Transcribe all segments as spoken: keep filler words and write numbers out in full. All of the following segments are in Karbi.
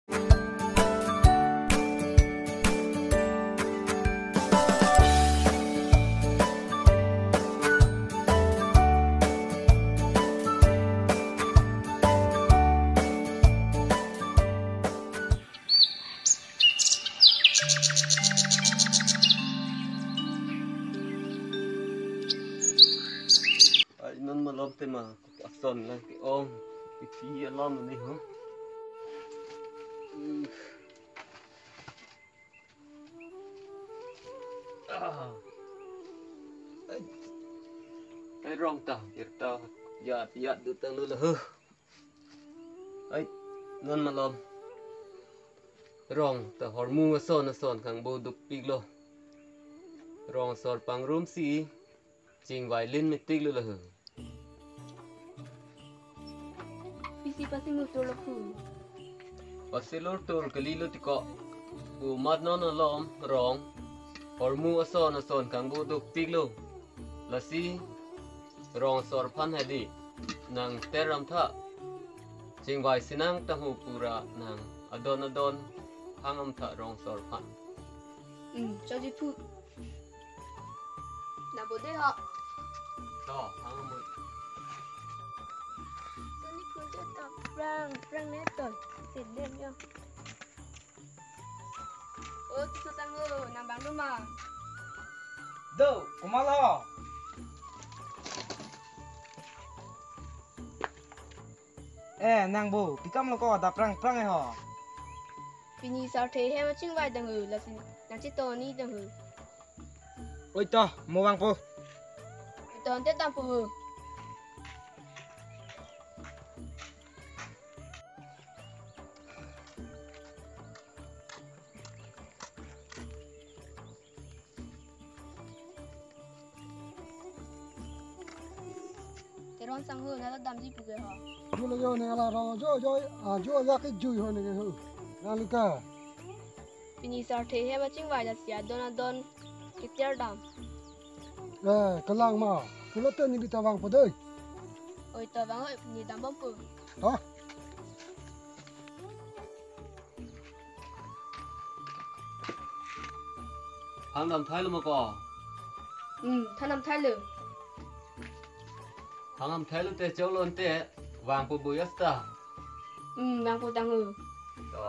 Ai, non malom tema ason lang ke-ong. Isi alam ni ho. Hmm. Ah. Ai. Ai, rong ta, pirta. Ya, ya, dutang lo lah. Ai, non malom. Rong ta hormu ason ason kangbo dukpiklo. Rong asor pangrumsi chingvai lin metiklo lah. Pisi pasingu turlo pu. Pasilur tur kalilo tiko. Pu mat non alom rong hormu ason ason kangbo dukpiklo. Lasi rong asor aphan hedi nang teram tha. Chingvai sinang tamu pura nang adon adon hangam tha rong asor aphan. Hmm, chaji thu. Na bode ho. To, hangam. Tuni kunja to prang, prang ne to. Sedem yo. O, Tiso tangho, nang bang do ma? Do, komat lo? Eh, nang bo, pi kam lo ko, da prang prang e ho. Pini sarthe hem achingvai tangho, lasi nang chetong ni tangho. Oi to, mo vangpo. Oi to, ante dampo ho. Teron sangho, nala damji pu ke ho. Pulo yo ne ala ro jo jo, a jo ya ke jui ho ne ke ho. Lalu ka. Pini sarthe hem achingvai lasi adon adon keter dam. Eh, kalang ma. Pulote ne bi ta vangpo dei. Oi to vang oi, ne dambompo. Ha? Hang damthailo ma ko? Hmm, than damthailo. Hang damthailo te choklo ante vangpo bo ya seta. Hmm, vangpo tangho. To.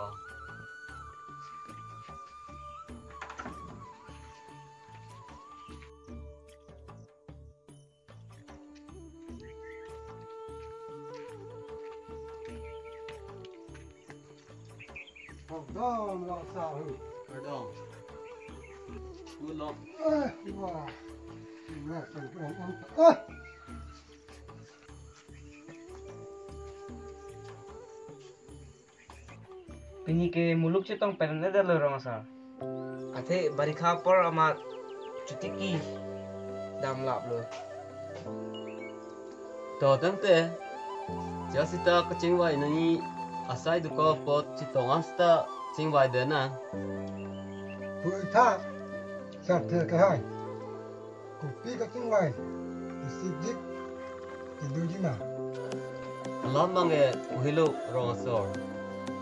Kardom, Rong Asar ho. Kardom. Kardom. Eh, wah. Wah, kardom. Eh. Pini ke muluk chetong pen-edet lo, Rong Asar. Athe barikha apor amat chotiki damlaplo. To tangte, ja seta kachingvai nangji asai dokok apot chetong an seta chingvai de nang. Pu tha, sarthe kehai. Kopi kachingvai, isikjik, iduji ma. Alam abang ke uhelo Rong Asar.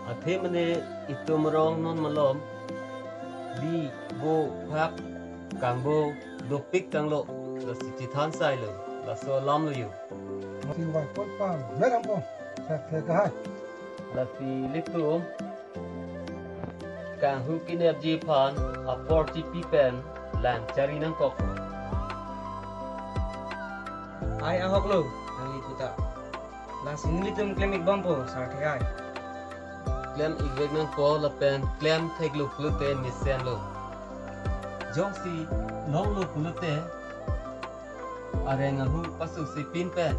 Athe mane itum arong non malom, bi, bo, phak, kangbo, dopik tanglo, lasi chethan sailo, laso alam lo yo. Chingvai apot pam, meram po, sarthe kehai. Lasi ilitum kanghu kenepji aphan apor chipi pen lang chari nangkok. Ai ahok lo, nangli puta. Lasi nelitum klem-ik bompo, sarthe ai. Klem-ik vek nangpo lapen klem theklo pulote mesenlo. Jongsi longlo pulote areng ahu pasu sipin pen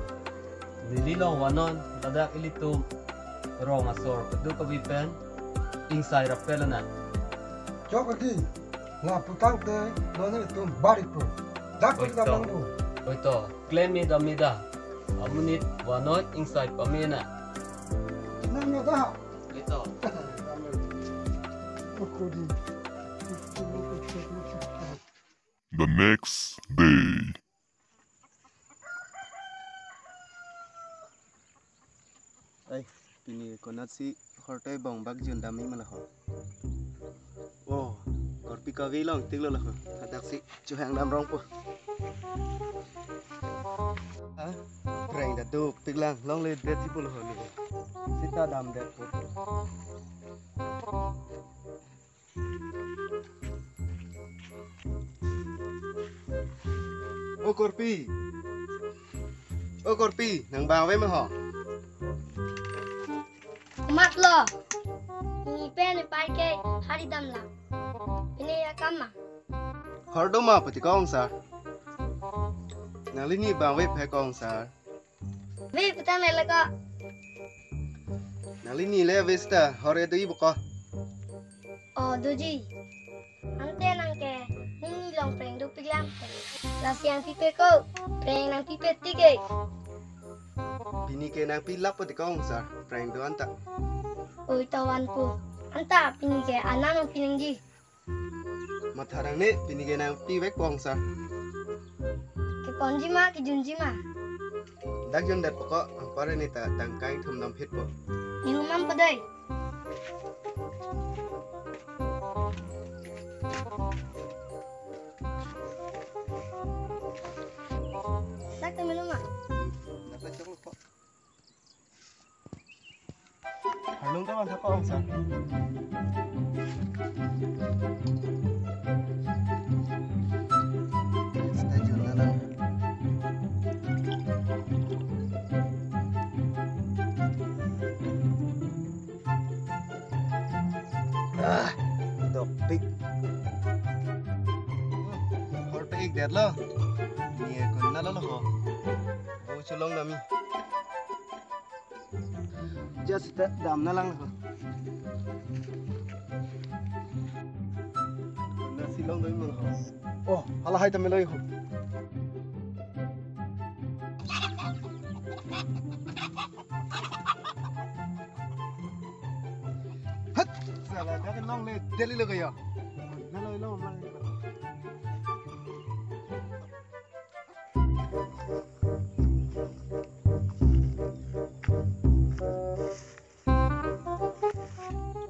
neli long vanon ladak ilitum Rong Asar keduk kave pen ingsai rapel nang. Chok aki, lapu tangte non ilitum barik po. Dak. Oi kita to. Bang po. Oi to, klem-ik dam-ik da. Amonit vanon ingsai pame nang. Nang na da. Oi to. Kukudi. The next day. Ai, pini konatsi Korte bongbak jun damji ma laho. Oh, korpi kave long tik lo laho. Hadak si chohang dam rong po. Ah, preng ta duk tik lang, longle det si po laho ni. Sita damdet po. O korpi. O korpi, nang bang ave ma ho? Mat lo. Ni pen ni pai ke hari dam la. Pini akam ma? Hor do ma pati kong sir. Nangli ni bang ave phe kong sir. Ave putang le ko. Nangli ni le ave sita hor e do-i bo ko. Oh, doji. Ante nang ke, ni ni long preng dopik lang. Lasi nangpipe ko, preng nangpipe tik ke. Pini ke nangpi lap pati kong sir, preng do anta. Oi, tawan po. Anta pini ke anang nangpi nangji. Matha rang ne, pini ke nangpi vek kong sir. Keponji ma, kejunji ma? Dak jundet po ko, ampar ni ta tangkai thum dam phit po. Ni humam padai. Dak ta melo ma? Dak ta chok lo po. Arlong ta van thak kong sir. Sita jun na lang. Ah, dopik. Hor pe ik det lo. Ni ko na lo ho. Bo cholong nami. Just da-, dam na lang ho. Na si long doi mang ho. Oh, hala hai ta melo ho. Hat! Sala, dak longle det lo ko yo. Na lo long mang.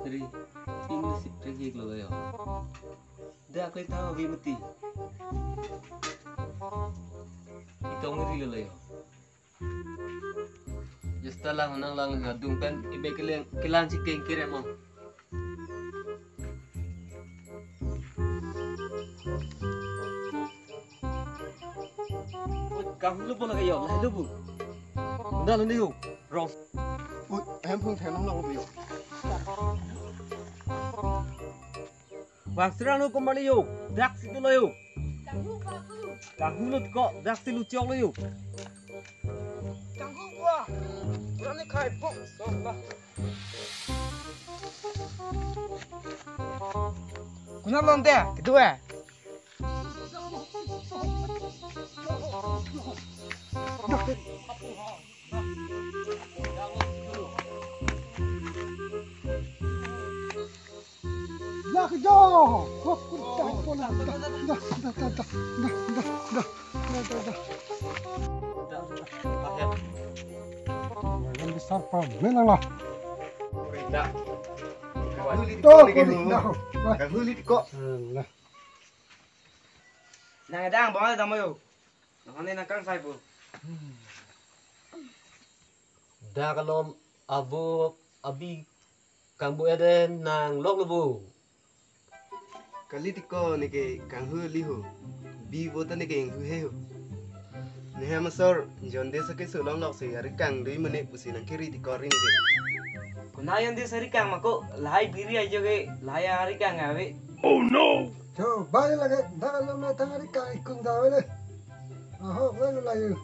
Ri, ini si pergi lo yo. Dak ko ta ave mati. Itong ri lo yo. Just ta lang nang lang adung pen ibe kelang, kelang si keng kerem mo. Oi, kahulu po lagi yo, lalu bu. Udah lalu yuk, Ros. Oi, hem phung them nang lo yo. Bang serang lo kembali yo, dak situ lo yo. Kahulu ko, dak situ chok lo yo. Kanghu gua, berani kai pok, so lah. Kuna lonte, kedua. Dah kejo. Wah, kuda pula. Dah, dah, dah, dah. Dah, dah, dah, dah. Dah, dah, dah. Yang besar pa, menang lah. Tuh, kulit dah. Wah. Kahuli ko. Alah. Nang dang bang ada mo yo. Nang ne nang kang sai po. Dak alom avo abi kangbu eden nang lok lo bo. Kali tiko neke kanghu li ho. Bi bo ta neke inghu he ho. Nehe masor, jaundice ke sulong lok se ari kang dui mene pusi nang kiri tiko rin ke. Kuna jaundice ari kang mako, lahai biri ajo ke, lahai ari kang ave. Oh no! Cho, balik lagi, dak lo me tang ari kang ikung da wele. Aho, wele layu.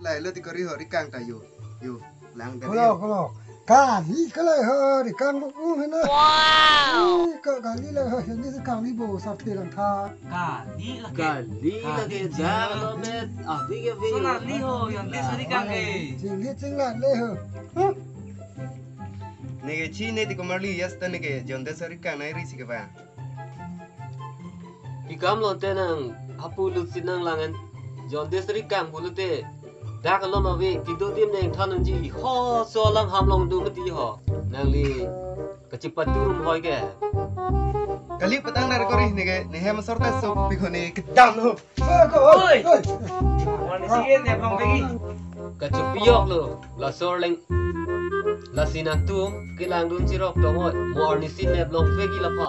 Lai lo tiko ri ho ri kang ta yo. Yo, lang da Kolo, yo. Kolo. Kali kali ho ri kang bu u hena. Wow. Ih, ka kali la ho, ini si kali bo sar te lang tha. Kali lagi. Kali lagi. Kali dak lo me abi ke abi. Sona li ho, jaundice ari kang ke. Chingli chingla le ho. Huh? Neke chi ne tiko marli yasta neke jaundice ari kang nai ri si ke ba. Ikam lonte nang hapu lut si nang lang en jaundice ari kang pulote Dak alom ave, kedo adim nangthan unji, ho so alangham along do mati ho. Nangli kachipatu rum hoi ke. Kali patang nar kori neke, nehem asor ta so pi kone kedam lo. Oi! Oi! Warning si ke neplong pegi. Kachipiyok lo, laso arleng. Lasi nangtum kelangdun chirok tong oi, mo arnisi neplong pegi lapha.